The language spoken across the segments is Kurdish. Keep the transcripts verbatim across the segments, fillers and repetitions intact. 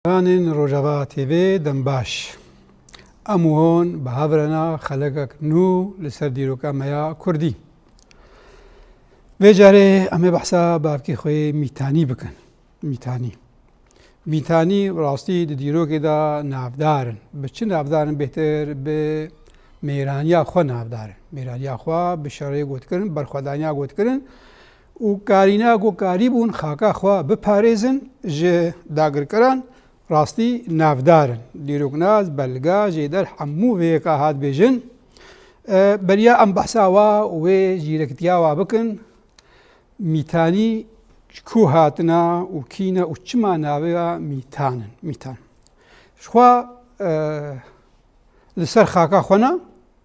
Anên Rojava T V dem baş. Em hon bi hev re ne xelekek nû li ser dîroka me ya kurdî. Vê carê em ê behsa bavkê xwe yê Mîtanî bikin. Mîtanî. Mîtanî rastî di dîrokê de navdar in. Bi çi navdar in bêhtir? Bi mêraniya xwe navdar in. Mêraniya xwe bi şerê gotkirin, berxwedaniya gotkirin û karîna ku karîbûn xaka xwe biparêzin ji dagirkeran, rastî navdar in. Dîroknas, belga, jêder hemû vê yeka hat bêjin. E, beriya em behsa wa û wê zîrektiya wa bikin, Mîtanî ji ku hatina û kî ne û çima navê ya Mîtan in? Mîtan. Ji xwe, e, li ser xaka xwe ne,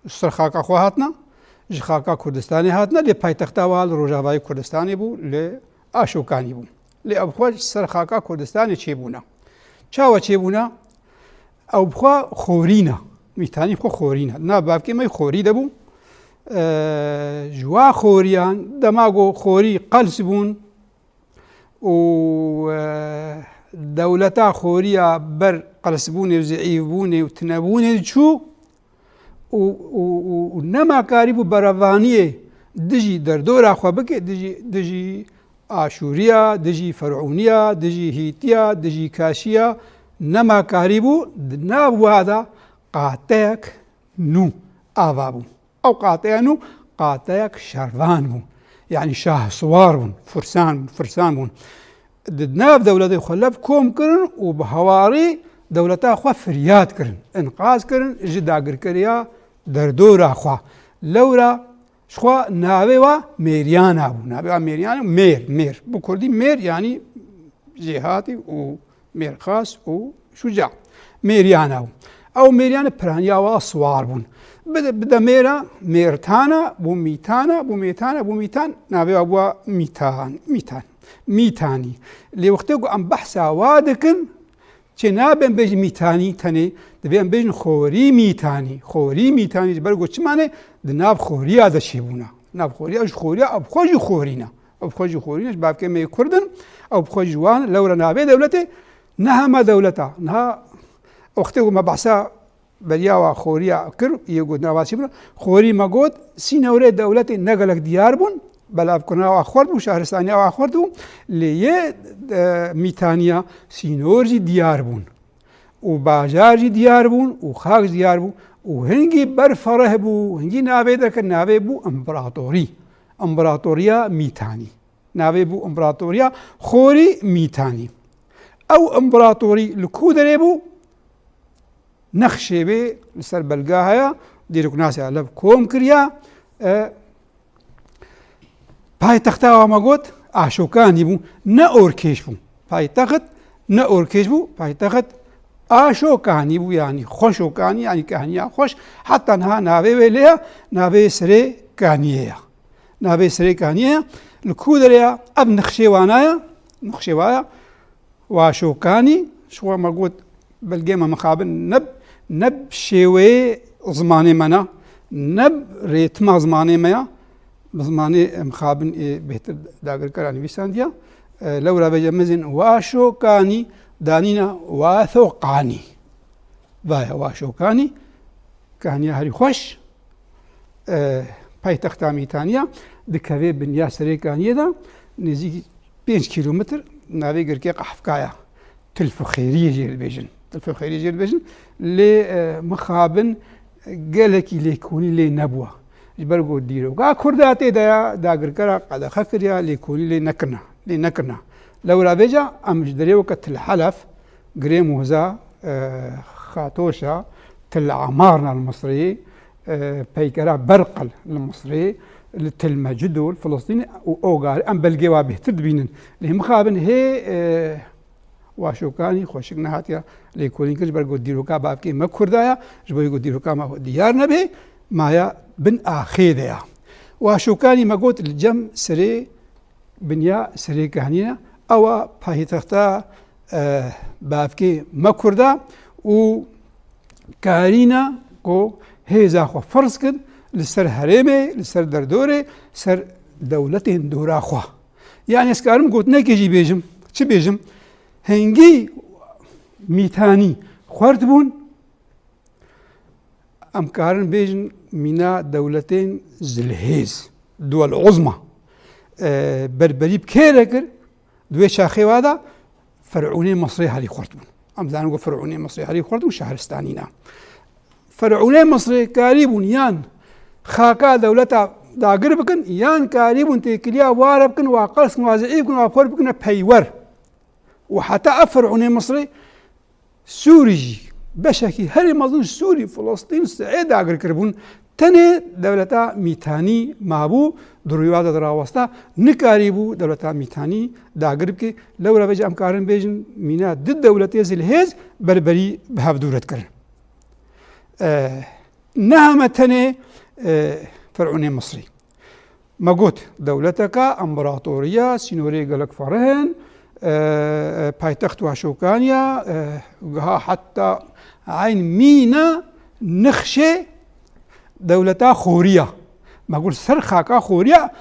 ji ser xaka xwe hatine, ji xaka Kurdistanê hatine, lê paytexta wa li rojavayê Kurdistanê bû, li Aşokanî bû. Lê ew xwe ji ser xaka Kurdistanê çêbûne. Çawa çêbûne? Ew bi xwe xorî ne. Mîtanî bi xwe xorî ne. Di nav bavkê me xorî de bû. E, ji wa xoriyan, dema ku xorî qels bûn û, e, dewleta xoriya ber qelsbûnê û zeîfbûnê û tinebûnê diçû û, û, û, û nema karîbû berevaniyê dijî derdora xwe bike, dijî, dijî Aşûriya, dijî Ferûniya, dijî Hîtiya, dijî Kaşiya, nema karîbû di nav wa de qateyek nû ava bû. Ew qateya nû qateyek şervan bû. Yanî şahswar bûn, firsan, firsan bûn. Di nav dewletê xwe lev kom kirin û bi hewarî dewleta xwe firyad kirin, inqaz kirin ji dagirkeriya derdora xwe. Lewra ji xwe navê wa Mêryana bû. Navê wa Mêryana, mêr, mêr. Bi kurdî mêr yanî jêhatî û mêrxas û şuca. Mêryana bû. Ew mêryane piraniya wa siwar bûn. Bi de, bi de mêra, mêrtana, bû mîtana, bû mêtana, bû mîtan, navê wa bûwa Mîtan, Mîtan. Mîtanî. Lê wextê ku em behsa wa dikin, çê nabe em bêjin Mîtanî tenê, divê em bêjin Xorî Mîtanî. Xorî Mîtanî ji ber ku çima ne, di nav xoriya de çêbûna. Nav xoriya, ji xoriya, ew bi xwe jî xorî ne. Ew bi xwe jî xorî ne, ji bavkê me yê Kurd in, ew bi xwe jî wan, lewra navê dewletê, ne hema dewleta. Niha wextê ku me behsa beriya wa xoriya kir, yê got nava çi bûna, xorî me got, sînorê dewletê ne gelek diyar bûn, belavkirina wa xurt bû, şahristaniya wa xurt bû, lê yê, e, Mîtaniya sînor jî diyar bûn. Û bajar jî diyar bûn û xak jî diyar bû û hingî berfereh bû, hingî navê derket, navê bû împeratorî. Împeratoriya Mîtanî. Navê bû împeratoriya Xorî Mîtanî. Ew împeratorî li ku derê bû? Nexşê wê li ser belga heye, dîroknasê lev kom kiriya. E, Paytexta wa me got Aşokanî bû, ne Orkêş bû. Paytext ne Orkêş bû, paytext Aşokanî bû, yanî Xweşokanî, yanî Kahniya Xweş. Heta niha navê wê lê ye, navê Serê Kaniyê ye. Navê Serê Kaniyê ye. Li ku derê ye? Ev nexşê wana ye, nexşê wa ye. Waşokanî, ji xwe me got, belgê me mixabin ne, ne bi şêweyê zimanê me ne, ne bi rêtima zimanê me ya, bi zimanê mixabin ê bêhtir dagirkera nivîsandiya. E, lewra vêce mizin Waşokanî, danîna Wathoqanî. Vaya Waşokanî, Kahniya herî xweş. E, paytexta Mîtaniya, dikeve binya Serê Kaniyê de, nêzîk pênc kîlometr navê girkê Qehfka ye. Tilf û Xêriyê jê dibêjin. Tilf û Xêriyê jê dibêjin. Lê, e, mixabin gelekî lêkolîn lê nebûye. Ji ber ku dîroka Kurda tê de ya, dagirkera qedexe kiriya, lêkolîn lê nekirina, lê nekirina. Lewra vêca em ji derê weke Til Helef, Girê Muhza, e, Xatoşa, Til Amarna li Misrê, e, peykera Berqel li Misrê, li Til Mecido, li Filistînê û Ogarê, em belgê wa bêhtir dibînin. Lê mixabin hê, e, Waşokanî xweşik nehatiya lêkolîn kir, ji ber got dîroka bavkê me Kurda ya, ji bo ku dîroka me diyar nebe, maya bin axê de ya. Waşokanî me got li cem Serê binya Serê Kehnî ne, ewa paytexta, e, bavkê me Kurda û karîna ku hêza xwe ferz kin li ser herêmê, li ser derdorê, ser dewletên dora xwe. Yanî ez karim gotinekê jî bêjim, çi bêjim? Hingî Mîtanî xwert bûn, em karin bêjin mîna dewletên zilhêz, duwel uzma, e, berberî bi kê re kir, di wê çaxê wa de Ferûnê Misrê herî xurt bûn. Em zanin ku Ferûnê Misrê herî xurt bûn, şehristanî ne. Ferûnê Misrê karî bûn yan xaka dewleta dagir bikin, yan karî bûn têkiliya ware bikin, wa qels bikin, wa zeîf bikin, wa xurt bikine peywer. Û heta ev Ferûnê Misrê Sûrî jî, beşekî herî mezin Sûrî, Filistîn, Siê dagir kiribûn. Tenê dewleta Mîtanî mabû, di rûywa de dirawesta, nikarîbû dewleta Mîtanî dagir bike. Lewra vêca em karin bêjin, mîna du dewletê zilhêz berberî bi hev dûr dikirin. E, ne heme tenê, e, Ferûnê Misrî. Me got, dewleteka, împaratoriya, sînorê gelek fereh in, e, e, paytext wa şokaniya, e, giha heta eyn mîna nixşê dewleta xoriya. Me got, ser xaka xoriya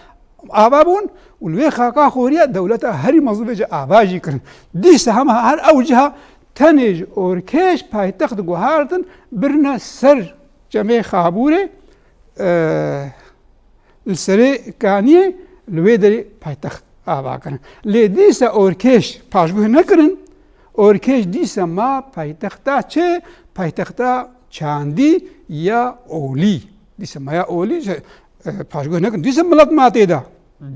ava bûn û li wê xaka xoriya dewleta herî mezin vêca ava jî kirin. Dîsa hema her ew ciha tenê ji Orkêş paytext guhartin, birine ser çemê Xabûrê, e, li serê Kaniyê li wê derê paytext ava kirin. Lê dîsa Orkêş paşguh nekirin. Orkêş dîsa ma paytexta çi? Paytexta çandî ya olî. Dîsa ma ya olî, e, paşguh nekirin. Dîsa milet ma tê de.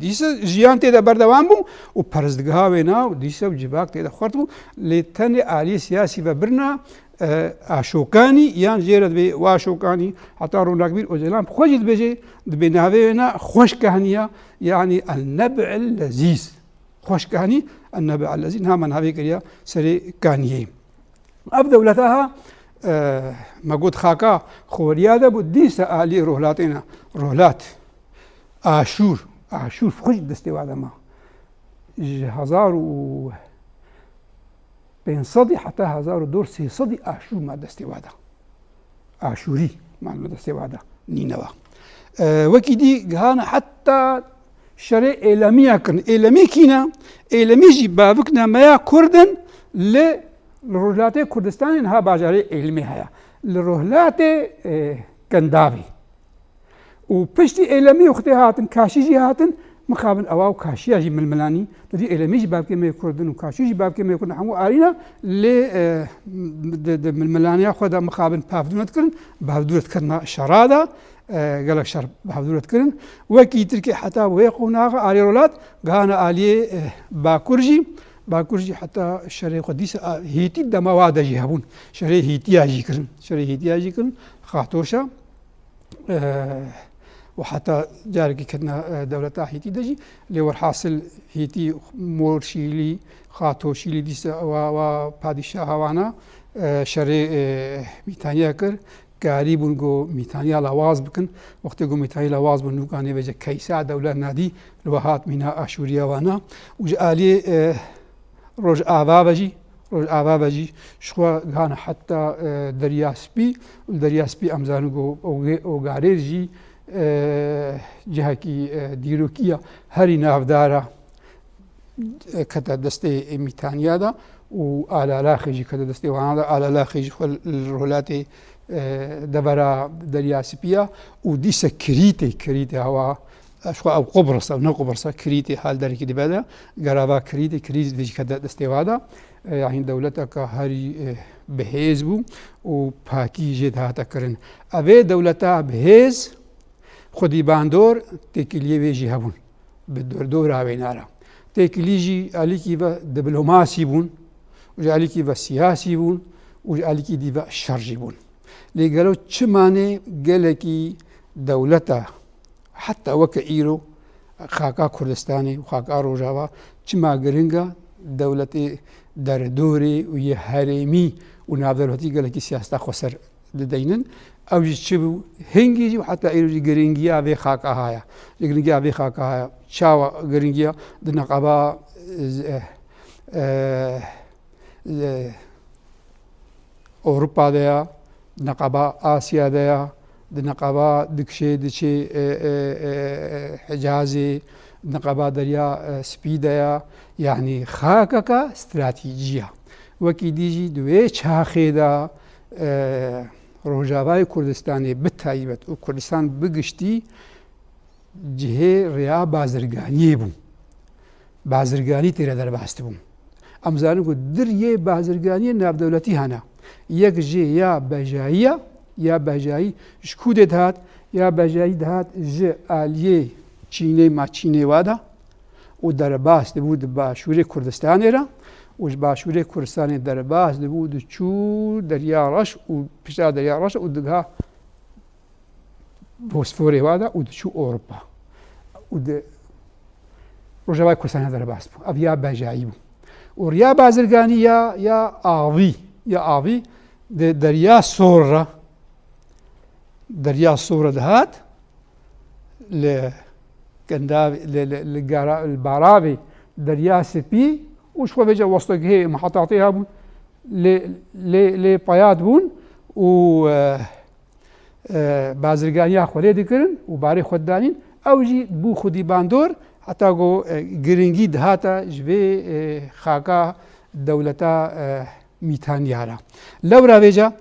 Dîsa jiyan tê de berdewam bû û perestgeha wêna û dîsa civak tê de xurt bû. Lê tenê aliyê siyasî ve birina, e, Aşokanî yan jê re dibê Waşokanî, heta Ronakbîr Ocalan bi xwe jî dibêje, dibê navê wêna Xweşkehniya, yanî El-Neb'il Lezîz. Xweşkehni, El-Neb'il Lezîz, niha me navê kiriya serê Kaniyê. Ev dewleta ha, e, me got xaka xoriya de bû, dîsa alî rohlatê ne, rohlat, Aşûr, Aşûr xwe jî destê wa de ma. Ji hezar û pênc sedî heta hezar û dor sê sedî Aşûr ma destê wa de. Aşûrî ma li destê wa de. Nînewa. E, wekî dî gihane heta şerê Êlemiya kirin. Êlemî kî ne? Êlemî jî bavik ne me ya Kurd in li, li Rojhilatê Kurdistanê niha bajarê Êlimê heye. Li Rojhilatê, e, Kendavê. Û piştî Êlemî wextê hatin, Kaşî jî hatin, mixabin ewa û Kaşiya jî milmilanî. Di vî Êlemî jî bavkê me yê Kurd in û Kaşî jî bavkê me yê Kurd in hemû arî ne. Lê, e, di, di milmilaniya xwe de mixabin pevdûnet kirin, bavdûnet kirina şera de, e, gelek şer bavdûnet kirin. Wekî Tirkê heta wê qonaxa alî rolat, gihane aliyê, e, Bakur jî, Bakur jî heta şerê xwe dîsa, a, Hîtî dema wa de jî hebûn. Şerê Hîtiya jî kirin. Şerê Hîtiya jî kirin. Xatoşa. E, û heta carekî ketina, e, dewleta Hîtî de jî, lê werhasil Hîtî Mor Şîlî, Xato Şîlî dîsa wa, wa padîşaha wana, e, şerê, e, Mîtaniya kir, karî bûn ku Mîtaniya lawaz bikin. Wextê ku Mîtaniya lawaz bûn, nûkanê vêce Keysa dewlet nadî, li we hat mîna Aşûriya wana. Û ji aliyê, e, Rojava ve jî, Rojava ve jî, ji xwe gihane heta, e, Derya Spî, û li Derya Spî em zanin ku o, o garêr jî, e, cihekî, e, dîrokî ya herî navdar e, kete destê Mîtaniya de û Alalaxê jî kete destê wana de. Alalaxê jî xwe li Rojhilatê, e, devera Derya Spî ya û dîse Kirîtê, Kirîtê hewa Ji xwe ew Qubris e, ne Qubris e, Kirîtê hal derekî dibe de, gerava Kirîtê, Kirît jî kete destê wa de. E, yanî dewleteke herî, e, bihêz bû û pakî jê dihate kirin. Evê dewleta bihêz, xwedî bandor, têkiliyê wê jî hebûn. Bi dordora wêna re. Têkilî jî alîkî ve diplomasî bûn, û ji alîkî ve siyasî bûn, û ji alîkî dî ve şer jî bûn. Lê gelo çi mane gelekî dewleta Heta weke îro xaka Kurdistanê û xaka Rojava çima giring e, dewletê derdorê û yê herêmî û navdewletî gelekî siyaseta xweser dideynin. Ew jî çi bû? Hingî jî û heta îro jî giringiya vê xaka haya. Giringiya vê xaka haya. Çawa giringiya? Di neqeba, e, e, e, Ewropa de ya, di neqeba Asya de ya, di neqeba dikişê diçê, e, e, e, e, Hicazê, Niqaba Derya, e, Spî de ya, yanî xakeka stratejî ya. Wekî dî jî di wê çaxê de, e, Rojavayê Kurdistanê bi taybet û Kurdistan bi giştî cihê rêya bazirganiyê bû. Bazirganî tê re derbas dibû. Em zanin ku dir yê bazirganiyê navdewletî hene. Yek jê ya bejayî ya, ya bejayî ji ku dê dihat, ya bejayî dihat ji aliyê Çînê ma Çînê wa de û derbas dibû di başûrê Kurdistanê re û ji başûrê Kurdistanê derbas dibû diçû Derya Reş û pişta Derya Reş û digiha Bosforê wa de û diçû Ewropa. Û di Rojavayê Kurdistanê derbas bû. Ev ya bejayî bû. Û riya bazirganî ya, ya avî, ya avî di Derya Sor re, Derya Sor re dihat, li Kendavê, li, li, li Gara-, li Baravê Derya Spî û ji xwe vêca westegihê mihetatê hebûn, lê, lê, lê peyat bûn û, e, e, bazirganiya xwe lê dikirin û barê xwe didanîn. Ew jî bû xwedî bandor, heta ku, e, giringî dihata ji vê, e, xaka dewleta, e, Mîtaniya re. Lewra vêca,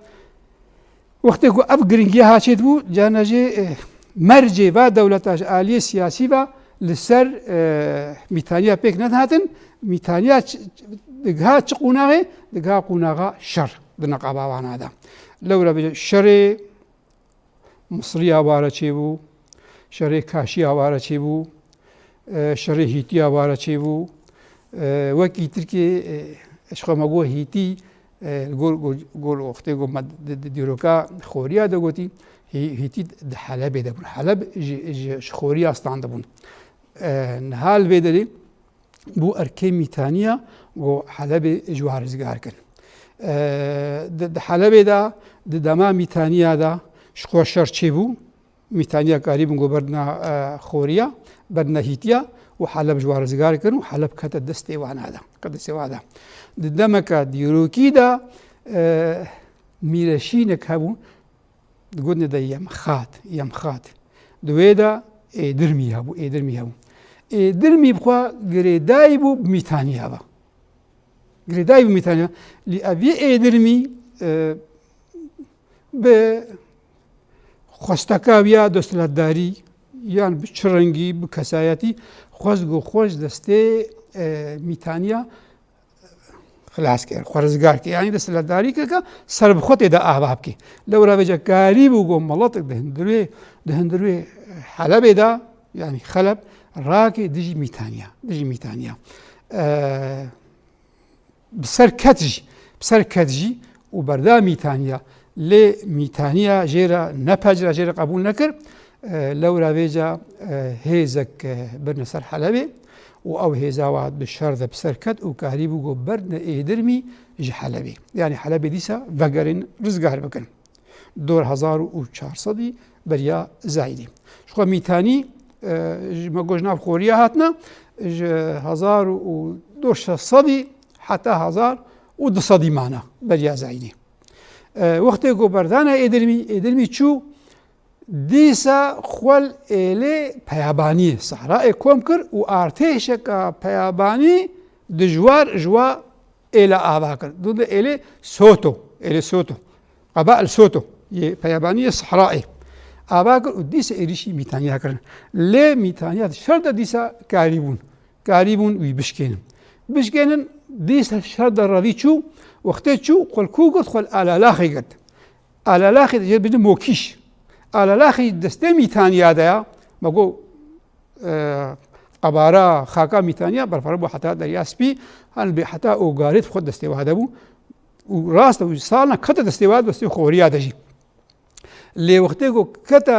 wextê ku ev giringiya ha çêdibû, carna jê, e, mercê va dewleta ji aliyê siyasî ve li ser, e, Mîtaniya pêk nedihatin. Mîtaniya çi, digiha çi qûnaxê? Digiha qûnaxa şer di niqaba wana de. Lewra vêca şerê Misriya ware çêbû, şerê Kaşiya ware çêbû, e, şerê Hîtiya ware çêbû. E, wekî Tirkiyê, e, ji xwe me got Hîtî, e, li gor, gor, gor wextê got me di, di dîroka Xoriya de gotî, Hî-, Hîtî di Helebê de bûn. Heleb ji, ji, ji Xoriya standibûn. E, niha li vê derê bû erkê Mîtaniya ku Helebê ji wan rizgar kin. E, di, di Helebê de, di dema Mîtaniya de ji xwe şer çêbû, Mîtaniya karîbûn ku berdina, e, Xoriya, berdina Hîtiya û Heleb ji wan rizgar kirin û Heleb kete destê wana de, kete destê wan de. Di demeke dîrokî de, e, mîreşînek hebû, di gotinê de Yemxat, Yemxat. Di wê de Êdirmî hebû, Êdirmî hebû. Êdirmî bi xwe girêdayî bû bi Mîtaniya ve. Girêdayî bû Mîtaniya. Lê ev yê Êdirmî, e, bi xwesteka wî ya desthilatdarî, yan bi çi rengî, bi kesayetî, xwest ku xwe ji destê, e, Mîtaniya xilas kir, xwe rizgar kir. Yanî desthilatdarî kir ka serbixwe tê de ava bike. Lewra vêca karîbû ku meletek di hundirê, di hundirê Helebê de, yanî Xeleb, rake dijî Mîtaniya, dijî Mîtaniya. E, bi ser ket jî, bi ser ket jî û berda Mîtaniya. Lê Mîtaniya jê re nepecira, jê re qebûl nekir. E, lewra vêca, e, hêzek, e, birine ser Helebê û ew hêza wa di şer de bi ser ket û karîbû ku berdine Êdirmî ji Helebê. Yanî Helebê dîsa vegerin rizgar bikin. Dor hezar û çar sedî beriya zayîdî. Ji xwe Mîtanî, e, ji me got ji nav Xoriya hatine, ji hezar û dor şeş sedî heta hezar û du sedî mane beriya zayîdî. E, wextê ku berdane Êdirmî, Êdirmî çû, dîsa xwe li êlê peyabaniyê, sehrayê kom kir û artêşeka peyabanî dijwar ji wa êla ava kir. Dû de êlê Soto, êlê Soto. Qebail Soto, yê peyabaniyê sehrayê. Ava kir û dîsa êrîşî Mîtaniya kirin. Lê Mîtaniya di şer de dîsa karîbûn. Karîbûn wî bişkênin. Bişkênin dîsa şer de revî çû, wextê çû xwe li ku girt, xwe li Alalaxê girt. Alalaxê jê bidin Mokîş. Alalaxê destê Mîtaniya de ya. Me got, e, qebara xaka Mîtaniya berfireh bû heta Derya Spî, han bê heta Ogarit xwe destê wa de bû. Û rast e, û salna kete destê wa, destê Xoriya de jî. Lê wextê ku kete, e,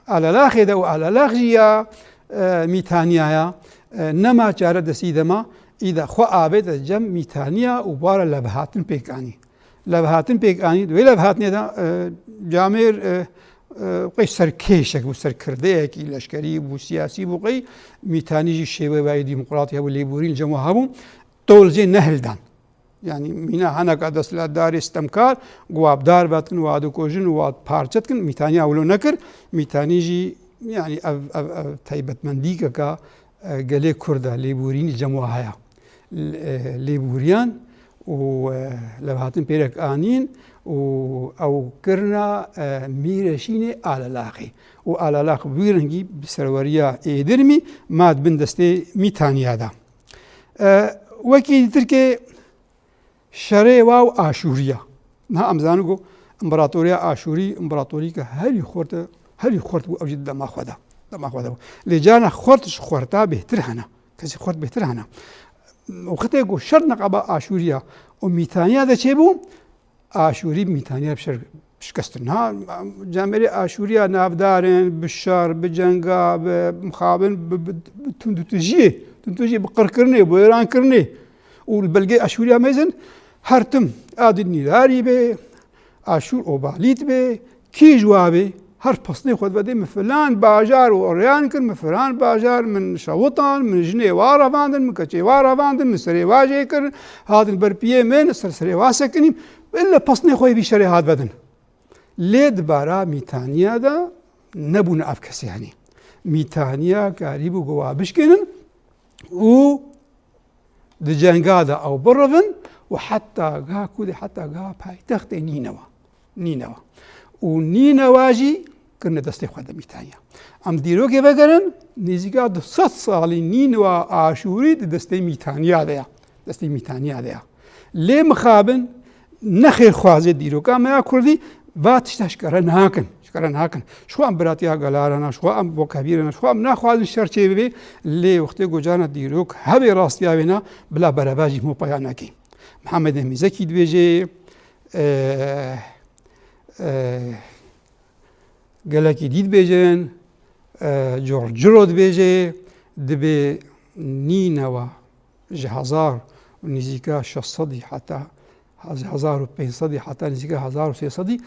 Alalaxê de û Alalax jî ya, e, Mîtaniya ya, e, nema çare destî dema, î de xwe avête cem Mîtaniya û wara levhatin pêk anî. Levhatin pêk anî. Di wê levhatinê de, e, camêr, e, e, qey serkêşek bû, serkirdeyekî leşkerî bû, siyasî bû, qey Mîtanî jî şêweyê wayê demokratî hebû, lêborîn cem we hebû, tol jê nehildan. Yanî mîna heneka desthilatdarê stemkar, guwabdar vetin, wa dikujin, wa parçe dikin, Mîtanî wilo nekir. Mîtanî jî, yanî ev, ev, ev taybetmendîkeka e, gelê Kurd e, lêborînî cem wa heye. L-, e, lêboriyan û, e, levhatin pêrek anîn û ew kirina, e, Mîreşînê Alalaxê. Û Alalax bi wî rengî bi serweriya Êdirmî ma di bin destê Mîtaniya de. E, wekî dîtirkê şerê wa û Aşûriya. Niha em zanin ku împaratoriya Aşûrî, împaratorîke herî xurt, herî xurt bû, ew jî di dema xwe de. Dema xwe de bû. Lê carna xurt ji xurta bêhtir hene. Kesî xurt bêhtir hene. Wextê ku şer neqeba Aşûriya û Mîtaniya de çêbû, Aşûrî Mîtaniya bi şer şikestin. Ha, camêrê Aşûriya navdar in, bi şer, bi cenga, bi mixabin, bi, bi, bi tundûtijiyê, tundûtijiyê, bi qirkirinê, bi wêrankirinê. Û li belgê Aşûriya mezin her tim Adîd Nîrarî bê, Aşûr Obalît bê, kî ji wa bê, her pesnê xwe divedê, min filan bajar û rêyan kir, min filan bajar, min şewitan, min jinê wa revandin, min keçê wa revandin, min serê wa jê kir, hatin ber piyê min, ser serê wa sekinîm, ille pesnê xwe yê vî şerê hat vedin. Lê di bara Mîtaniya de nebûne ev kesê henî. Mîtaniya karîbû ku wa bişkênin û di cenga de ew birivin û heta ga ku de, heta ga paytextê Nînewa. Nînewa. Û Nînewa jî kirine destê xwe de Mîtaniya. Em dîrokê vegerin, nêzîka du sed salî Nînewa Aşûrî di destê Mîtaniya de ye. Destê Mîtaniya de ye. Lê mixabin ne xêrxwazê dîroka me ya kurdî va tişta ji kere nakin. Ji kere nakin. Ji xwe em biratiya gelarana, ji xwe em wekebîrana, ji xwe em naxwazin şer çê bibe, lê wextê ku carna dîrok hebê rastiya wêna, bila berevajî hemû peya nekê. Mihemedê Mîzekî dibêje, e, e, gelekî dî dibêjin, e, Cor Ciro dibêje, dibê Nînewa ji hezar û nêzîka şeş sedî heta hezar û pênc sedî heta nêzîka hezar û sê sedî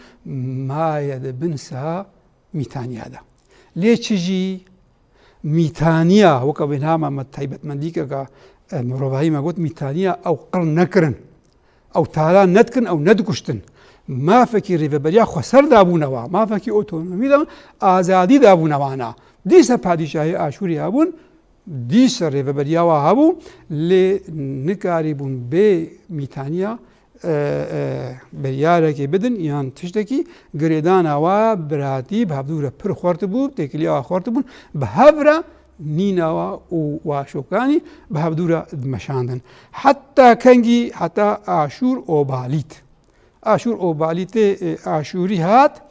maye di bin siha Mîtaniya de. Lê çi jî Mîtaniya, weke wêna me, me taybetmendîkeke, e, mirovahî me got, Mîtaniya ew qir nekirin. Ew tala nedikin, ew nedikuştin. Mafekî rêveberiya xweser dabûne wa, mafekî otonomî da, azadî dabûne wana. Dîsa padîşahê Aşûrî hebûn, dîsa rêveberiya wa hebû, lê nikarîbûn bê Mîtaniya, e, e, biryarekê bidin yan tiştekî, girêdana wa biratî bi hevdû re pir xurt bû, têkiliya wa xurt bûn, bi hev re Nînewa û Waşokanî bi hevdû re dimeşandin. Heta kengî, heta Aşûr Obalît. Aşûr Obalîtê, e, Aşûrî hat,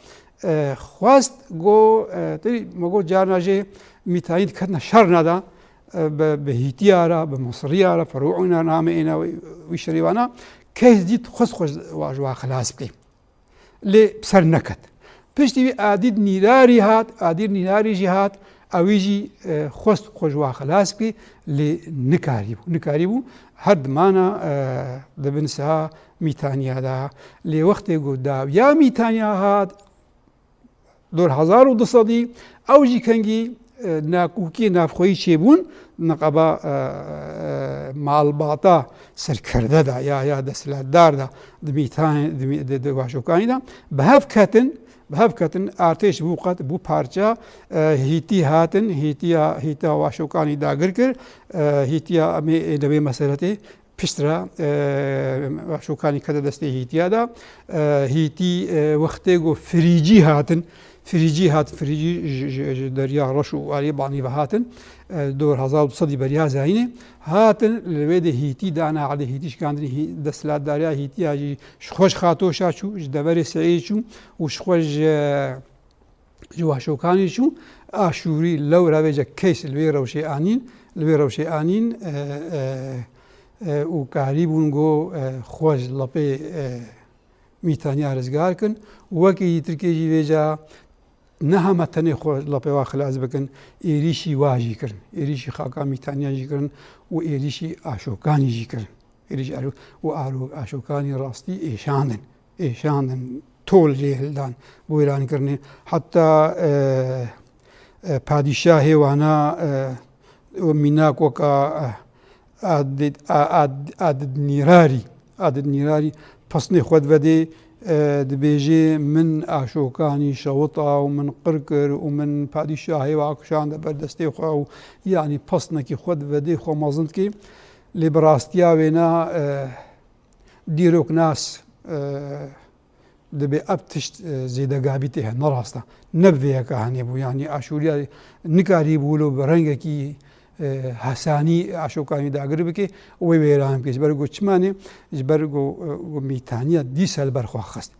e, xwest go, e, tê me got carna jê Mîtaniya diketina şerna de, e, bi, bi Hîtiya re, bi Misriya re, Ferûîna namê êna wî, wî şerî wana, kes dît xwest xwe ji wa, ji wa xilas bike. Lê bi ser neket. Piştî wî Adîd Nîrarî hat, Adîd Nîrarî jî hat, ewî jî, e, xwest xwe ji wa xilas bike, lê nikarîbû. Nikarîbû, her dimana, e, di bin siha Mîtaniya de. Lê wextê ku dawiya Mîtaniya hat, dor hezar û du sedî, ew jî kengî, e, nakokiyê navxweyî çêbûn, neqeba, e, e, malbata serkerde de ya, ya desthilatdar de di Mîtan-, di Mî-, di, di Waşokanî de bi hev ketin, bi hev ketin, artêş bû qet, bû parça, e, Hîtî hatin, Hîtiya, Hîta Waşokanî dagir kir, e, Hîtiya em ê, ê, di vê meseletê piştre, e, Waşokanî kete destê Hîtiya de. E, Hîtî, e, wextê ku Firîcî hatin, Firîcî hat, Firîcî ji, ji, ji Derya Reş û aliyê Banî ve hatin. E, dor hezar û du sedî beriya zayînê hatin, li wê de Hîtî dana erdê, Hîtî şikandin, Hî-, desthilatdariya Hîtiya jî ji xwe ji Xatoşa çû, ji deverê Seî çû û ji xwe ji, ji Waşokanî çû. Aşûrî lewra vêce keys li wê rewşê anîn, li wê rewşê anîn, e, e, e, û karîbûn go, e, xwe ji lepê, e, Mîtaniya rizgar kin. Wekî Tirkiyê jî vêca ne hema tenê xwe lepê wa xilas bikin, êrîşî wa jî kirin. Êrîşî xaka Mîtaniya jî kirin û êrîşî Aşokanî jî kirin. Êrîşî Aşo-, û Aro-, Aşokanî rastî êşandin. Êşandin, tol jê hildan, wêrankirinê. Heta, e, e, padîşahê wana, e, û mînak weka, e, Adid, a-, ad-, Adid Nîrarî, Adid Nîrarî pesnê xwe divedê, E, dibêjê, "Min Aşokanî şewita û min qir kir û min padîşahê we kişande ber destê xwe û, yanî, pesnekî xwe di vedê xwe mezin dikê." Lê bi rastiya wêna, e, dîroknas, e, dibê ev tişt, e, zêdegavî tê he, ne rast e. Ne bi vê yeka henê bû. Yanî Aşûriya nikarîbû wilo bi rengekî, e, hesanî Aşokanî dagir bike û wê wêran bike. Ji ber ku çima ne? Ji ber ku, e, ku Mîtaniya dîsa li ber xwe xist.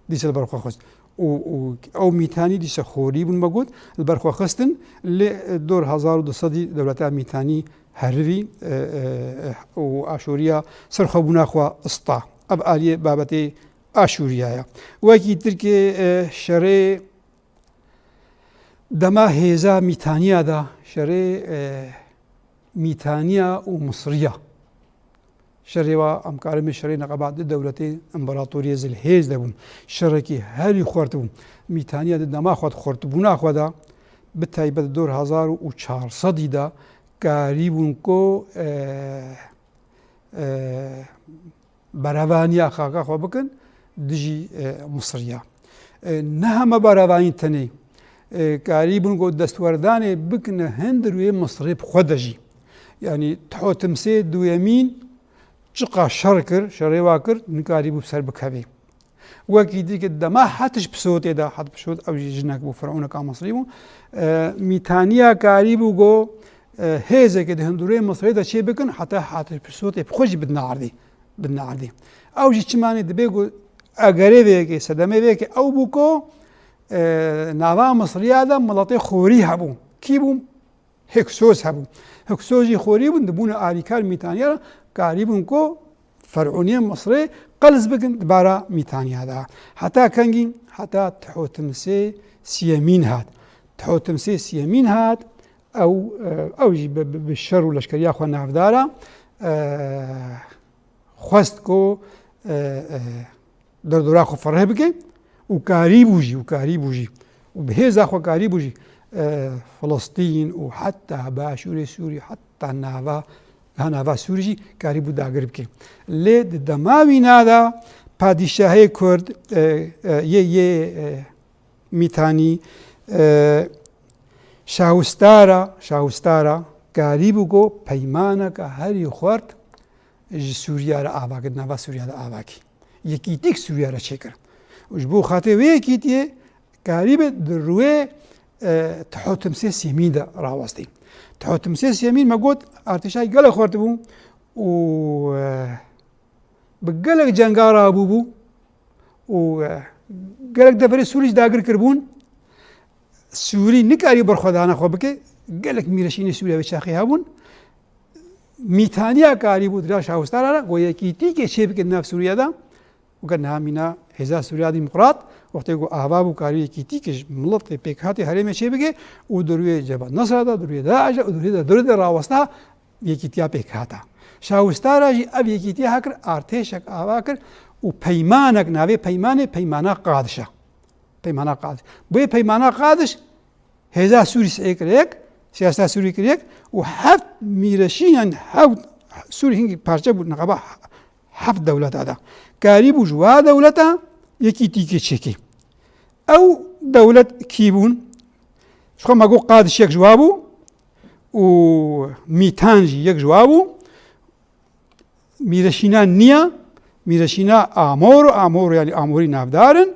Dîsa li ber xwe xist. Û, û ew Mîtanî dîsa xorî bûn, me got, li ber xwe xistin. Lê, e, dor hezar û du sedî dewleta Mîtanî herivî, e, e, e, û Aşûriya serxwebûna xwe ista. Ev aliyê babetê Aşûriya ye. Wekî Tirkê, e, şerê dema hêza Mîtaniya de, şerê, e, Mîtaniya û Misriya. Şerê wa, em karin bê şerê neqeba di dewletê împaratoriyê zilhêz de bûn. Şerekî herî xurt bû. Mîtaniya di dema xwe, di xurtbûna xwe de, bi taybet dor hezar û çar sedî de karîbûn ku, e, e, berevaniya xaka xwe bikin dijî, e, Misiriya. E, ne heme berevanî tenê, e, karîbûn ku destwerdanê bikine hundir wê Misirê bi xwe de jî. Yanî Thotimsê duyemîn çiqa şer kir, şerê wa kir, nikarîbû ser bikevê. Wekî dî ki dema Hatişpsotê de, Hatişpsot ew jî jinek bû, firewneka Misrî bû, e, Mîtaniya karîbû ku, e, hêzekê di hundirê Misrê de çê bikin, heta Hatişpsotê bi xwe jî bidine erdê, bidine erdê. Ew jî çima ne? Dibê ku egerê vê yekê, sedemê vê yekê ew bû ku, e, nava Misriya de miletê xorî hebû. Kî bû? Hiksos hebû. Hiksos jî xorî bûn, dibûne alîkar Mîtaniya re, karîbûn ku ferûniyên Misrê qels bikin di bara Mîtaniya de. Heta kengî? Heta Thotimsê siyemîn hat. Thotimsê siyemîn hat, ew, e, ew jî bi, bi, bi şer û leşkeriya xwe navdar e, e, xwest ku, e, e, derdora xwe fereh bike û karîbû jî, û karîbû jî, û bi hêza xwe karîbû jî, e, Filistîn û heta başûrê Sûrî, heta nava, ha nava Sûrî jî karîbû dagir bike. Lê di dema wîna de padîşahê Kurd, e, e, yê, yê, e, Mîtanî, e, Şahistara, Şahistara karîbû ku peymaneke herî xurt ji Sûriya re ava kir, nava Sûriya de ava kir. Yekîtîk Sûriya re çêkir. Û ji bo xatirê wê yekîtiyê karîbe di rûyê, e, Thotimsê siyemîn de rawestî. Thotimsê siyemîn, me got, artêşa gelek xurt bû û, e, bi gelek cenga rabûbû û, e, gelek deverê Sûrî jî dagir kiribûn. Sûrî nikarî berxwedana xwe bike. Gelek mîreşînê Sûriya wê çaxê hebûn. Mîtaniya karîbû di rêya Şahistara re ku yekîtîkê çê bike di nav Sûriya de. Weke niha mîna Hêza Sûriya Demokrat, wextê ku ava bû, karî yekîtîkê ji miletê pêkhatê herêmê çê bike û di rûyê Cebhat Nusra de, di rûyê DAIŞ de û di rûyê de, di rûyê de rawesta, yekîtiya pêkhata. Şahistara jî ev yekîtiya hekir, artêşek ava kir û peymanek, navê peymanê Peymana Qadiş e. Peymana Qadiş. Bi wê Peymana Qadiş hêza Sûrî sihê kir yek, siyaseta Sûrî kir yek û heft mîreşîn, yanî heft Sûrî hingî parçe bû, neqeba heft dewleta de. Karîbû ji wa dewleta yekîtîkê çêkê. Ew dewlet kî bûn? Ji xwe me got Qadiş yek ji wa bû û Mîtan jî yek ji wa bû. Mîreşîna niya, Mîreşîna Amor, Amor yanî Amorî navdar in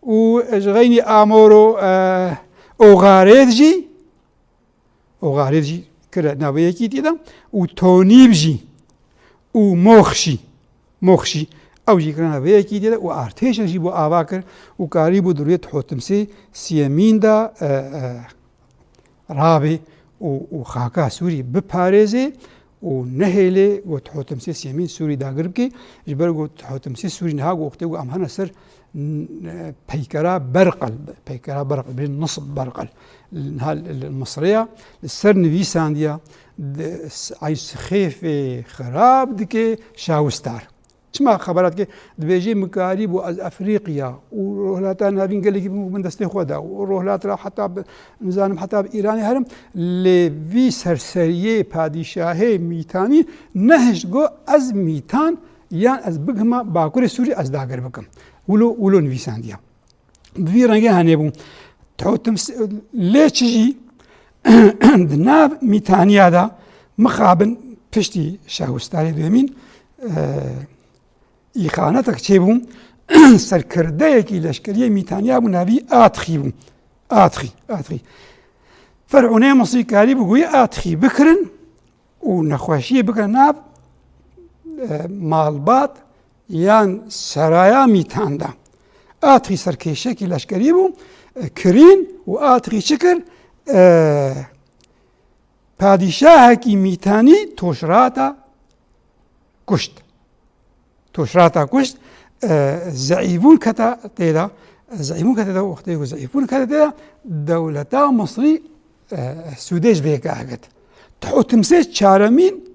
û ji xeynî Amoro, e, Oxarêd jî, Oxarêd jî kire navê yekîtî de û Tonîb jî û Mox jî, Mox jî ew jî kire navê yekîtî de û artêşek jî bo ava kir û karîbû di rûyê Thotimsê siyemîn de, e, e, rabê û, û xaka Sûrî biparêzê û nehêlê ku Thotimsê siyemîn Sûrî dagir bike, ji ber ku Thotimsê Sûrî niha ku wextê ku em hene ser n-, peykera Berqel, peykera Berqel, bê Nisb Berqel, niha li, li Misrê ya, li ser nivîsandiya, di s-, ay sixêfê xirab dike Şawistar. Çima xebera dike? Dibêje, "Min karîbû ez Efrîqiya û Rohilata Navîn gelekî bim, bim destê xwe de û Rohilat re heta bi, nizanim heta bi Îranê herim, lê vî serseriyê padîşahê Mîtanî nehişt got ez Mîtan yan ez bigihima Bakurê Sûrî ez dagir bikim." Wilo, wilo nivîsandiya. Bi vî rengê henê bû. Totim s-, lê çi jî di nav Mîtaniya de mixabin piştî Şahustarê duyemîn, e, îxanetek çêbû, serkirdeyekî leşkeriyê Mîtaniya bû, navî Atxî bû. Atxî, Atxî. Fer'ûnê Misrî karî bû goyî Atxî bikirin û nexweşiyê bikin nav, e, malbat yan seraya Mîtan de. Atxî serkêşekî leşkerî bû, e, kirîn û Atxî çi kir? E, padîşahekî Mîtanî Toşrata kuşt. Toşrata kuşt, e, zeîfbûn kete tê de, zeîfbûn kete de, wextê ku zeîfbûn kete tê de, dewleta Misrî, e, sûdê ji vê ke girt. Tihotimsê çaremîn,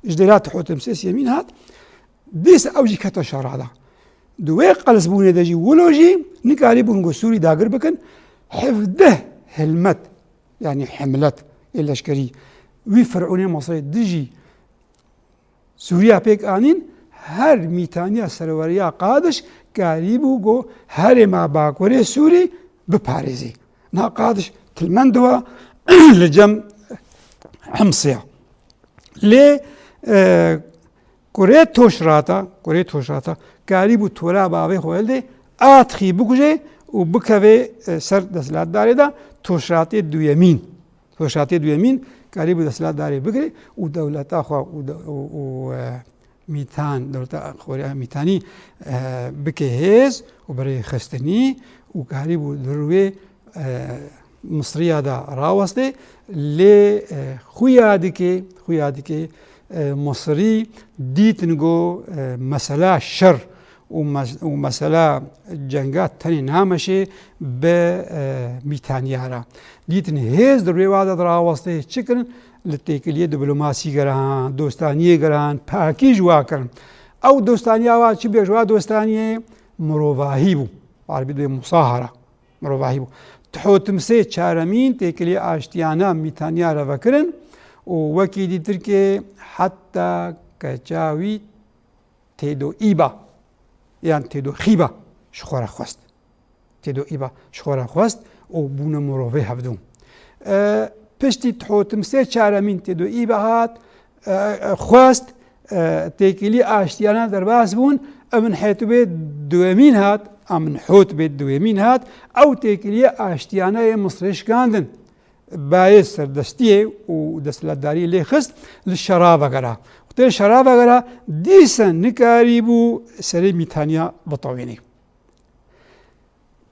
ji dêla Tihotimsê siyemîn hat, dîsa ew jî kete şera de. Di wê qelsbûnê de jî wilo jî nikarîbûn ku Sûrî dagir bikin, hevdeh hilmet, yanî hemlet ê leşkerî wî Firûnê Misrê dijî Sûriya pêk anîn, her Mîtaniya serweriya Qadiş karîbû ku herêma bakurê Sûrî biparêzî. Niha Qadiş tilmend wa li cem Himsiya. Lê, e, kurê Toşrata, kurê Toşrata karîbû tora bavê xwe hildê, Atxî bikuje û bikeve, e, ser desthilatdarê de Toşratê duyemîn. Hoşatê duyemîn karîbû desthilatdarê bigire û dewleta xwe û de-, û, û, e, Mîtan, dewleta xweriya Mîtanî, e, bike hêz û bi rêxistinî û karîbû di rûyê, e, Misriya de rawestê. Lê, e, xuya dike, xuya dike, e, Misrî dîtin ku, e, mesela şer û mes-, û mesela cenga tenê nameşê bi, e, Mîtaniya re. Dîtin hêz di rûyê wa de dirawestê, çi kirin? Li têkiliyê diplomasî gerihan, dostaniyê gerihan, pakî ji wa kirin. Ew dostaniya wa çi bê ji wa dostaniyê? Mirovahî bû. Erbî dibê musahara. Mirovahî bû. Tihotimsê çaremîn têkiliyê aştiyane Mîtaniya re vekirin û wekî dî Tirkê heta keça wî Têdo Îba yan Têdo Xîba ji xwe re xwest. Têdo Îba ji xwe re xwest û bûne mirovê hevdû. E, piştî Tihotimsê çaremîn Têdo Îba hat, e, e, xwest, e, têkilî aştiyane derbas bûn, Emin Hotibê duwemîn hat, Emin Hotibê duwemîn hat, ew têkiliyê aştiyane yê Misrê şikandin. Bayê serdestiyê û desthilatdariyê lê xist, li şera vegera. Wextê li şera vegera, dîsa nikarîbû serê Mîtaniya bitewînê.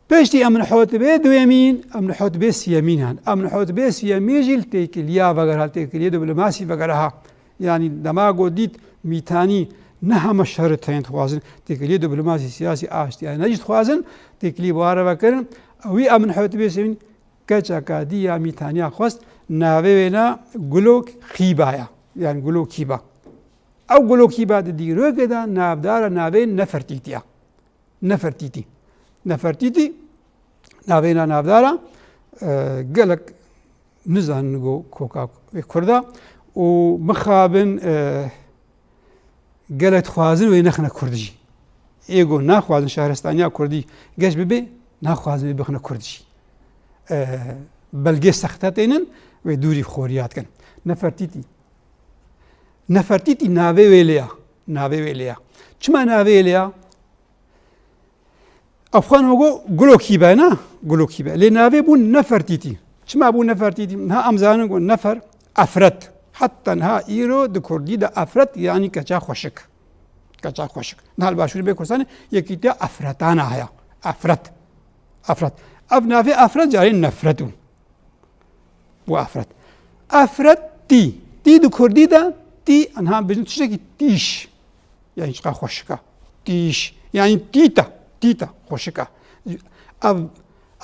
Piştî Emin Hotibê duyemîn, Emin Hotibê siyemîn han. Emin Hotibê siyemîn jî li têkiliya vegera, li têkiliyê diplomasî vegera ha. Yanî dema ku dît Mîtanî ne heme şerî tên dixwazin, têkiliyê diplomasî, siyasî, aştiyane jî dixwazin, têkilî bi wa re vekirin. Ewî Emin Hotibê siyemîn Keça ka dî ya Mîtaniya xwest, navê wê ne Gulo Xîba ya, yanî Gulo Xîba. Ew Gulo Xîba di dîrokê de navdara navê Nefertîtî ya. Nefertîtî. Nefertîtî navê ne navdara, e, gelek nizanin ku koka wê Kurda û mixabin, e, gelek dixwazin wê nexine Kurd jî. Ê ku naxwazin şaristaniya Kurdî geş bibe, naxwazin wê bixine Kurd jî. E, belgê sexte tênin wê dûrî xoriya dikin. Nefertîtî. Nefertîtî navê wê lê ya. Navê wê lê ya. Çima navê wê lê ya? Efxan Hogo Gulo Kîbe ne? Gulo Kîbe. Lê navê bû Nefertîtî. Çima bû Nefertîtî? Niha em zanin ku nefer, efret. Heta niha îro di kurdî de efret yanî keça xweşik. Keça xweşik. Niha li Başûrê bê Kurdistanê yekîtiya efretana heye. Efret. Efret. Ev navê efret carê nefret bû. Bû efret. Efret tî. Tî di kurdî de tî, enha bijin tiştekî tîş. Yanî çiqa xweşika. Tîş. Yanî tîta. Tîta. Xweşika. Ev,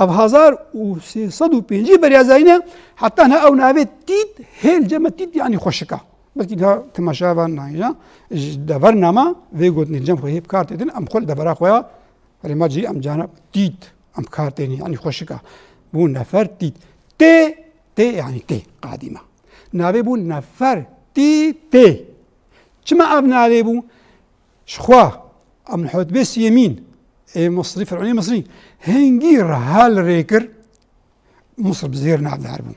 ev hezar û sê sed û pêncî beriya zayîne, heta niha ew navê tît, hêl ceme tît yanî xweşika. Belkî niha temaşa van nayîna, ji dever nama vê gotinê cem xwe hê bi kar têdin, em xwe li devera xwe ya Herê ma cî em cana tît, em kar tênî, yanî xweşika. Bû nefer tît. Tê, tê, yanî tê, qadîma. Navê bû nefer tî tê. Çima ev navê bû? Ji xwe, em li hotbê siyemîn, ê Misrî, Ferûnê Misrî hingî riha li rê kir, Misir bi zêr navdar bû.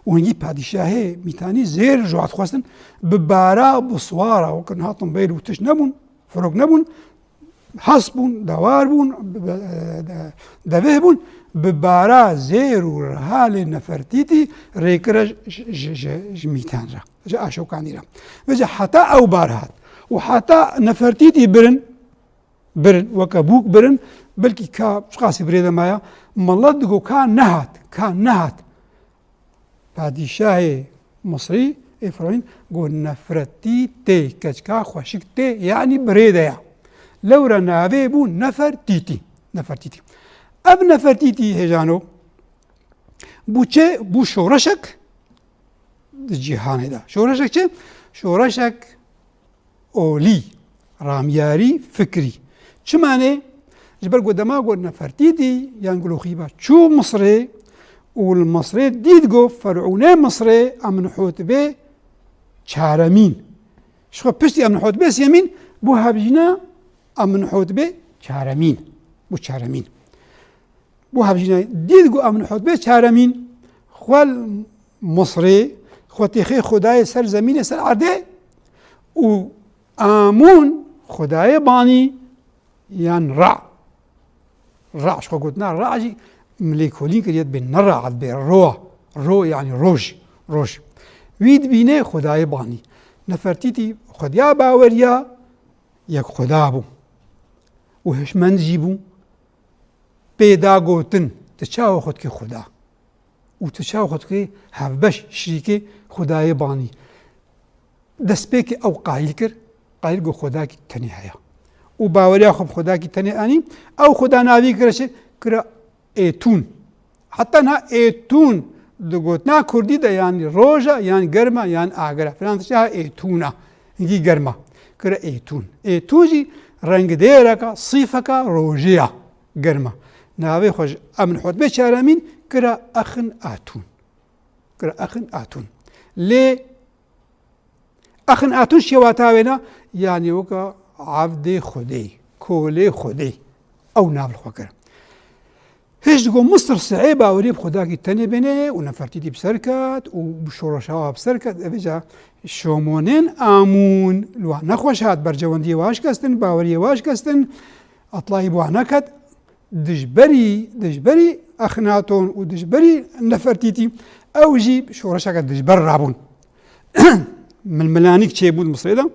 Û hingî padîşahê Mîtanî zêr ji wan dixwestin, bi bara, bi siwara, wekî hatin bêl û tişt nebûn, firok nebûn, hesp bûn, dewar bûn, bi, bi, de-, deveh bûn, bi bara zêr û rihalê Nefertîtî rê kire ji, ji, ji, ji Mîtan re, ji Aşokanî re. Vêca heta ew bar hat û heta Nefertîtî birin, birin, weke bûk birin, belkî ka çiqasî bi rê de maya, milet digo ka nehat, ka nehat. Padîşahê Misrî, ê Ferûnî, got, Nefertîtê, keçika xweşik tê, yanî bi rê de ya. Lewre navê bû Nefertîtî. Nefertîtî. Ev Nefertîtî hêjano bû çi? Bû şoreşek di cîhanê de. Şoreşek çi? Şoreşek olî, ramyarî, fikrî. Çima ne? Ji ber ku dema ku Nefertîtî yan Guloxîba çû Misrê û li Misrê dît ku Ferûnê Misrê Amenhotibê çaremîn. Ji xwe piştî Amenhotibê sêmîn bû hevjîna Amenhotibê çaremîn. Bû çaremîn. Bû hevjîna dît ku Amenhotibê çaremîn xwe li Misrê, xwe têxê xwedayê ser zemînê, ser erdê û Amûn xwedayê banî yan Ra. Ra, ji xwe gotina Ra jî milê kolîn kiriye, dibê ne Ra, dibê Ro. Ro yanî roj, roj. Wî dibîne xwedayê banî. Nefertîtî xwediya baweriya yek xweda bû û hişmend jî bû. Pê da gotin, tu çawa xwe dikî xweda? Û tu çawa xwe dikî hevbeş, şirîkê xwedayê banî? Destpêkê ew qayîl kir, qayîl got xwedakî tenê heye. Û baweriya xwe bi xwedakî tenê anî, ew xweda navî kire çi? Kire Êtûn. Heta niha Êtûn di gotina kurdî de yan roja, yan germa, yan agera. Filan tiştê ha Êtûn a. Hingî germa. Kire Êtûn. Êtûn jî rengdêreka, sîfeka rojê ya. Germa. Navê xwe ji Amenhotibê çaremîn kira Exin Atûn. Kira Exin Atûn. Lê Exin Atûn şêwata wê ne, yanî weka evdê Xwedê, kolê Xwedê. Ew nav li xwe kir. Hêj digo Misir sihê baweriyê bi Xwedakî tenê bêne û Nefertîtî bi ser ket û bi şoreşa wa bi ser ket. Evêca şomonên Amûn li wan nexweş hat, berjewendiyê wa şikestin, baweriyê wa şikestin, etlayî bi wan neket. Dijberî, dijberî Exnaton û dijberî Nefertîtî, ew jî şoreşeke dijber rabûn. Milmilanîk çêbû di Misrê de,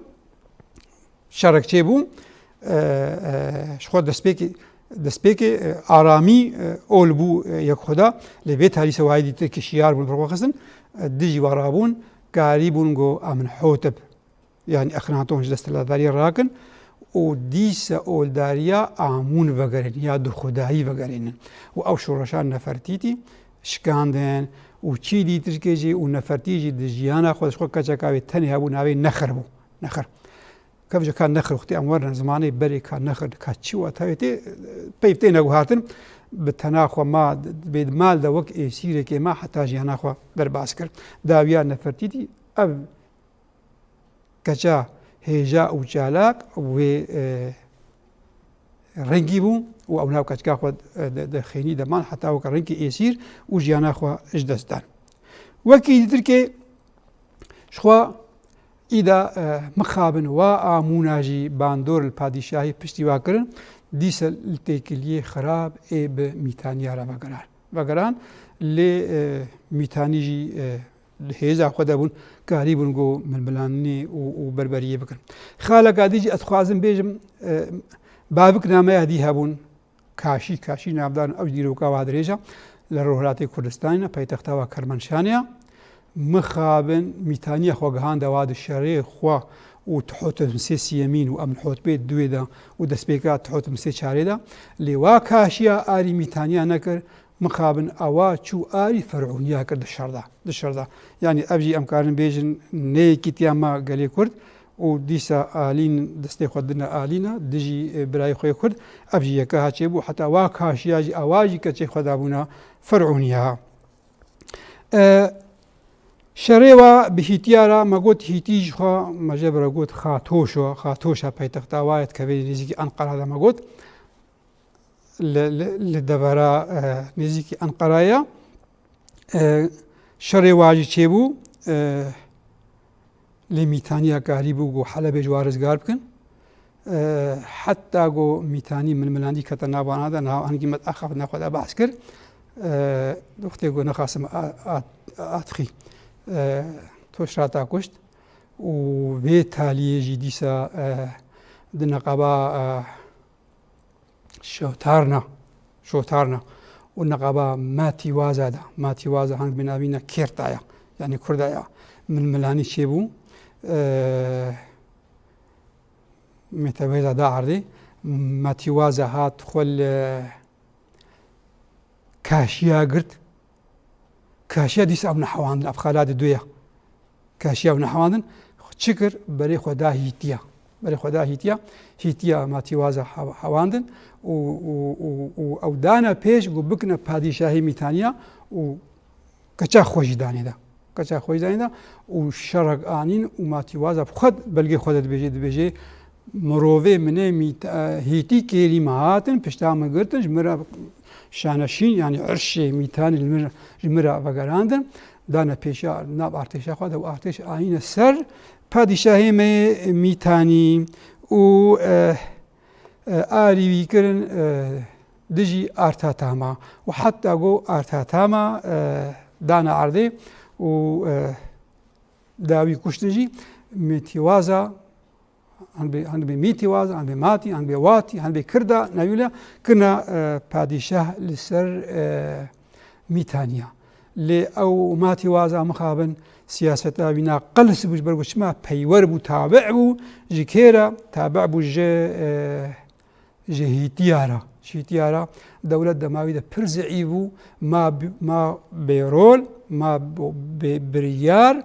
şerek çêbû, e, e, ji xwe destpêkê, destpêkê, e, aramî, e, ol bû, e, yek xweda, lê vê tarî sewayê dîtir kişiyar bûn, bi xwe xistin, e, dijî we rabûn, karî bûn got, Amenhotib. Yanî Exnaton ji desthilatdariyê rakin û dîsa oldariya Amûn vegerin ya duxwedayî vegerînin. Û ew şoreşa Nefertîtî şikandin û çî dîtirkê jî û Nefertî jî di jiyana xwe ji xwe keçeka wê tenê hebû, navê Nexir bû. Nexir. Kevce ka Nexir wextê em werin zimanê berê ka Nexir ka çi wata wê tê, peyv têne guhartin, bi tena xwe ma, bê di mal de wek êsîrekê ma heta jiyana xwe derbas kir. Dawiya Nefertîtî ev keça hêja û çalak wê, e, rengî bû û ew nav keçika xwe, e, di, di xênî de man heta weke rengî êsîr û jiyana xwe ji dest dan. Wekî dîtirkê ji xwe îda, e, mixabin wa Amûna jî bandor li padîşahî piştî wa kirin, dîsa li têkiliyê xirab ê bi Mîtaniya re vegeran. Vegeran lê, e, Mîtanî jî, e, di hêza xwe de bûn, karîbûn ku milmilanî û, û berberiyê bikin. Xaleka dî jî ez dixwazim bêjim, e, baviknameya dî hebûn, Kaşî, Kaşî navdar in, ew jî dîroka wa dirêj e, li rojhilatê Kurdistanê ne, paytexta wa Kermenşanê ye. Mixabin Mîtaniya xwe gihande wa di şerê xwe û Tuhotimsê siyemîn û Amenhotibê duwê de û destpêka Tuhotimsê çarê de. Lê wa Kaşiya arî Mîtaniya nekir, mixabin ewa çû arî Ferûniya kir di şer de, di şer de. Yanî ev jî em karin bêjin ne yekîtiya me gelê Kurd û dîsa alîn destê xwe dine alîna dijî, e, birayê xwe yê Kurd. Ev jî yeka ha çêbû, heta wa Kaşiya jî ewa jî keçê xwe dabûna Ferûniya. E, şerê wa bi Hîtiya re me got, Hîtî ji xwe me jê bira got Xatoşo, Xatoşa paytexta wa ye, dikeve nêzîkî Enqera de me got. li, li, li devera, e, nêzîkî Enqeraya. E, şerê wa jî çêbû, e, lê Mîtaniya karîbû ku Helebê ji wa rizgar bikin. E, heta ku Mîtanî milmilandî kete nav wana de, niha hingî me axaftina xwe de behs kir. E, wextê ku nexasim a, a, atxî, e, toşrata kuşt û vê taliyê jî dîsa, e, di neqeba, e, Şotarna, Şotarna û neqeba Matîwaza de. Matîwaza hang bi navîna Kêrta ya, yanî Kurda ya. Milmilanî çêbû. E, Mêtewêza da erdê. Matîwaza hat xwe li Kaşiya girt. Kaşiya dîsa ew nehewandin, ev xala di duya. Kaşiya ew nehewandin, çi kir? Berê xwe da Hîtiya. Berê xwe da Hîtiya. Hîtiya Matîwaza hew-, hewandin û, û, û, û ew dane pêş ku bikine padîşahê Mîtaniya û keça xwe jî danê de. Keça xwe jî danê de û şerek anîn û Matîwaza bi xwe belgê xwe de dibêje, dibêje, Mirovê min ê Mît-, e, Hîtî kêrî me hatin, pişta min girtin, ji min re şaneşîn, yanî irşê Mîtanî li min, ji min re vegerandin, dane pêşa nav artêşa xwe de û artêş anîne ser padîşahê me yê Mîtanî û, e, e, arî wî kirin, e, dijî Artatama û heta go Artatama, e, dane erdê û, e, da wî kuştin jî Mîtîwaza, Hanbê, hanbê Mîtîwaz, hanbê Matî, hanbê Watî, hanbê Kirda, navî wila kirina, e, padîşah li ser, e, Mîtaniya. Lê ew Matîwaza mixabin siyaseta wî na qels bû, ji ber ku çima peywer bû, tabi bû, ji kê re? Tabi bû ji, e, ji Hîtiya re. Ji Hîtiya re dewlet dema wî de pir zeîf bû, ma bi-, ma bêrol, ma bo-, bê-, biryar,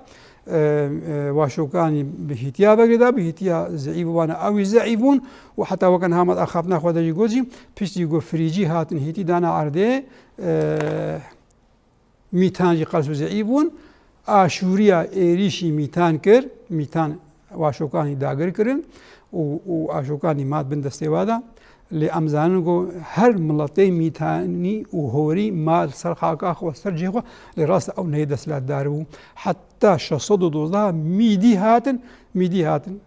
e, e, Waşokanî bi Hîtiya ve girêdabû, Hîtiya zeîf bû, wana ew jî zeîf bûn û heta weke niha me axaftina xwe de jî got jî, piştî ku firîcî hatin Hîtî dana erdê, e, Mîtan jî qels û zeîf bûn. Aşûriya êrîşî Mîtan kir. Mîtan Waşokanî dagir kirin û, û Aşokanî mat bin destê wa de. Lê em zanin ku her miletê Mîtanî û Horî ma li ser xaka xwe, ser cihê xwe, lê rast ew neyê desthilatdar bû. Heta şeş sed û dozdeh Mîdî hatin, Mîdî hatin.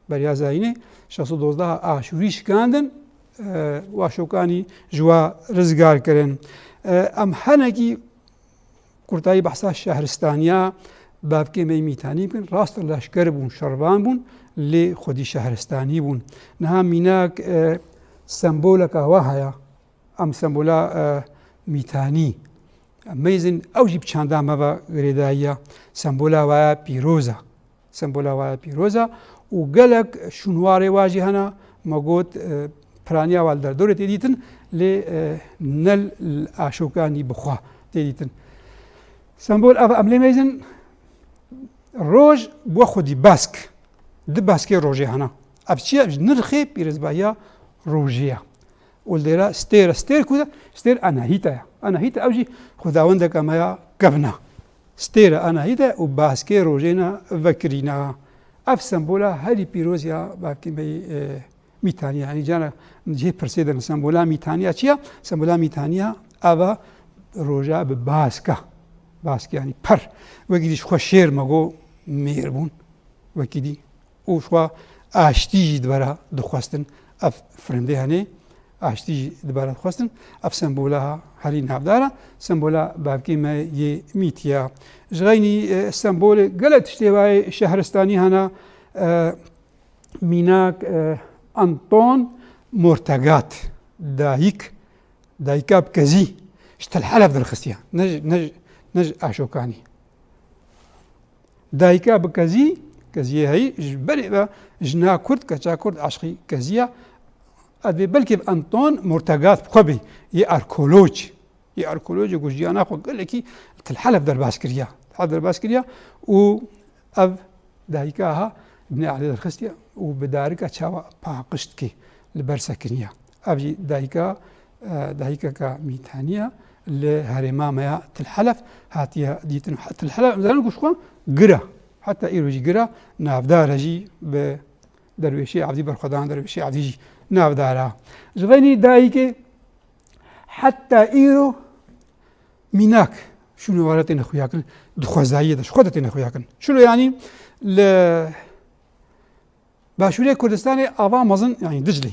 Beriya zayînê şeş sed û dozdeh Aşûrî şikandin, e, Waşokanî ji wa rizgar kirin. E, em henekî kurtayî behsa şehristaniya bavkê me yê Mîtanî bikin. Rast leşker bûn, şervan bûn, lê xwedî şehristanî bûn. Niha mînak, e, semboleka wa heye. Em sembola, e, Mîtanî. Em meyzin ew jî bi çanda me ve girêdayî ye. Sembola wa ye pîroz e. Sembola wa ye pîroz e û gelek şûnwarê wa jî hene. Me got, e, piraniya wa li derdorê tê dîtin, lê, e, ne li Aşokanî bi xwe tê dîtin. Sembol ev em lê meyzin. Roj bo xwedî bask. Di baskê rojê hene. Ev çi ye? Ji nirxê pîrozbahiya rojê ye. Û li dêra stêr, stêr ku de, stêr Anahîta ye. Anahîta ew jî xwedawendeke me ya kevn e. Stêr Anahîta û baskê rojê ne vekirîne. Ev sembola herî pîroz ya bavkê me yê, e, Mîtaniya, yanî cara cihê pirsê de sembola Mîtaniya çi ye? Sembola Mîtaniya ev e, roja bi bask e. Bask yanî per. Wekî dî ji xwe şêr me got mêr bûn. Wekî dî. Û ji xwe aştî jî di bera dixwestin. Ev firindê henê aştî jî di bera dixwestin. Ev sembola herî navdar e. Sembola bavkê me yê Mîtiya. Ji xeynî, e, sembolê gelek tiştê wayê şehristanî hene. E, Mînak, e, Anton Mortegat, dayik, dayika bi kezî ji Til Helef derxistiye. Ne ji, ne ji, ne ji Aşokanî. Dayika bi kezî, keziyê heyî, ji berê ve jina Kurd, keça Kurd aşqî kezî ye. Ev ê belkî bi Anton Mortegat bi xwe bê, yê arkeoloj. Yê arkeolojê ku jiyana xwe gelekî Til Helef derbas kiriye. Til Helef derbas kiriye û ev dayika ha Îbnê Erdê derxistiye û bi darika çawa paqij dike li ber sekiniye. Ev jî dayika, e, dayikeke Mîtaniye li herêma me ya Til Helef hatiye dîtin. Til Helef, em zanin ku ji xwe gir e. Heta îro jî gir e, navdar e jî bi derwêşê Evdî berxwedan, derwêşê Evdî jî navdar e. Ji xeynî dayikê Heta îro mînak şûnware têne xuyakirin, di xwezayiyê de, ji xwe de têne xuyakirin. Çilo yanî li Başûrê Kurdistanê ava mezin, yanî Diclê,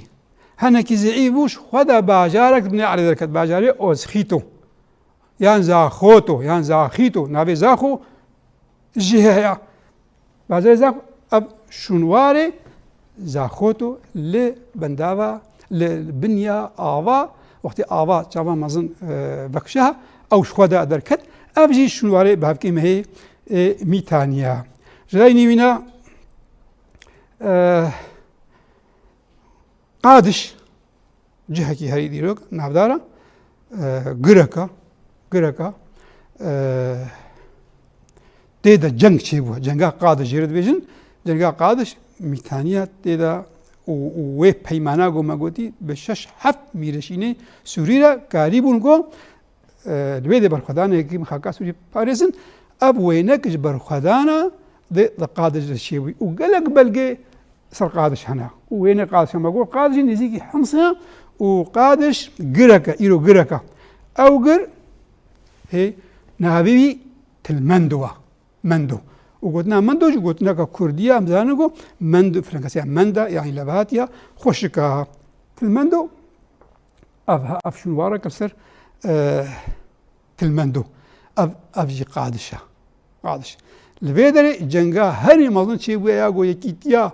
henekî zeîf bû, ji xwe de bajarek di binê erdê derket, bajarê Ozxîto, yan Zaxoto, yan Zaxîto, navê Zaxo jî heye. Bajarê Zaxo, ev şûnwarê Zaxoto li bendava, li binya ava, wextê ava çava mezin, e, vekşa, ew ji xwe de derket. Ev jî şûnwarê bavkê me hê, e, Mîtaniya. Ji rayî nîvîna, e, Qadiş, cihekî herî dîrok, navdara, e, gireka, gireka, e, tê de ceng çêbû. Cenga Qadiş jê re dibêjin. Cenga Qadiş, Mîtaniya tê de û, û wê peymana ku me gotî, bi şeş heft mîreşînê Sûrî re karîbûn ku e, li wê de berxwedanekî min xaka Sûriyê parêzin, ev wênek ji berxwedana di, di Qadiş de çêbû û gelek belgê ser Qadiş hene. Û wênê Qadiş hema got, Qadiş jî nêzîkî Himsê ye û Qadiş gireke, îro gireke. Ew gir, hê, navê wî Tilmendo e. Mendo. Û gotina Mendo jî gotineka Kurdî ye, em zanin ku Mendo, Frankesiya Menda, yanî levhatiya xweşika. Tilmendo, ev, ev şûnwareke ser, e, Tilmendo. Ev, ev jî Qadiş e. Qadiş. Li vê derê cenga herî mezin çêbûye ya ku yekîtiya,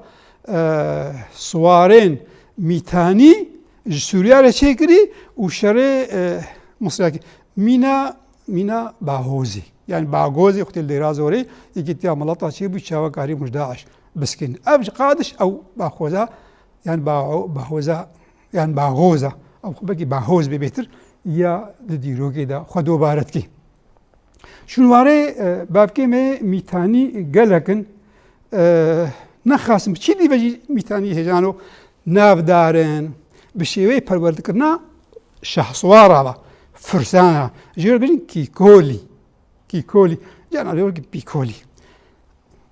e, siwarên Mîtanî ji Sûriya re çêkirî û şerê, e, Misra kir. Mîna, mîna Bahozê. Yanî Bagozê, xwetê li Dêra Zorê, yekîtiya mileta çêbû, çawa karîbûn ji DAIŞ biskên. Ev ji Qadiş, ew Baxoza, yanî Ba-, Bahoza, yanî Baxoza. Ew xwe belkî Bahoz bê bêtir ya di dîrokê de xwe dobare dikê. Şûnwarê, e, bavkê me Mîtanî gelek in. E, nexasim çi dî ve jî Mîtanî hêjano navdar in. Bi şêweyê perwerdekirina şahswara ve, firsana. Jê re dibêjin kîkolî. Kîkolî. Carna lê wekî pîkolî.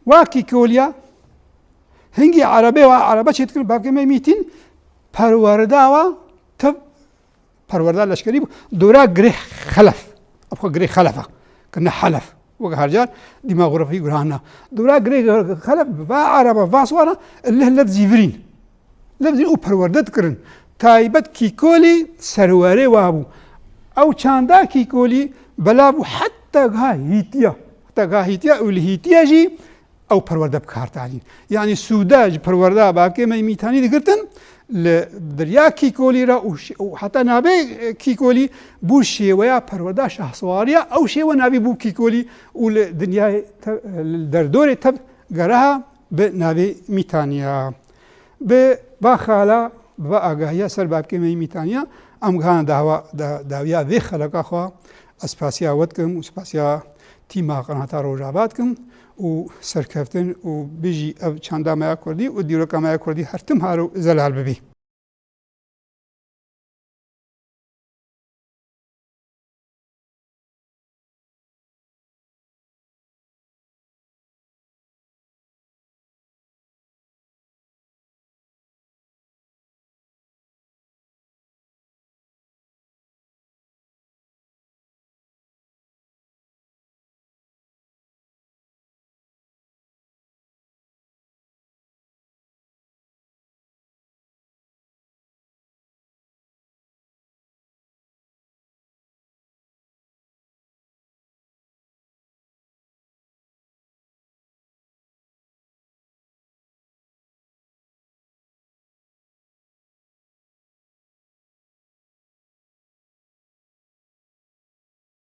Wa kîkoliya, hingî erebê wa erebe çêdikirin, bavkê me Mîtîn, perwerda wa tev perwerda leşkerî bû. Dora girê Xelef. Ev xwe girê Xelef e. Kirine Helef. Wek her car demografî guranîna. Dora girê Xelef va erebe, va siwara, lih leb zîvirîn. Leb zîvirîn û perwerde dikirin. Taybet kîkolî serwerê wa bû. Ew çanda kîkolî belav bû heta giha hîtiya. Heta giha hîtiya û li hîtiya jî ew perwerde bi kar tanîn. Yanî sûde ji perwerda bavkê me Mîtanî digirtin, li derya Kîkolî re û ş-, û heta navê, e, Kîkolî bû şêweya perwerda şahswariya, ew şêwe navî bû Kîkolî û li dinyayê te-, li derdorê tev gereha bi navê Mîtaniya. Bi va xala, bi va agahiya ser bavkê me Mîtaniya, em gihana dawa, da-, dawiya vê xeleka xwe. Ez spasiya we dikim û spasiya tîma Qenata Rojava dikim û serkeftin û bijî ev çanda me ya kurdî û dîroka me ya kurdî her tim har û zelal bibî.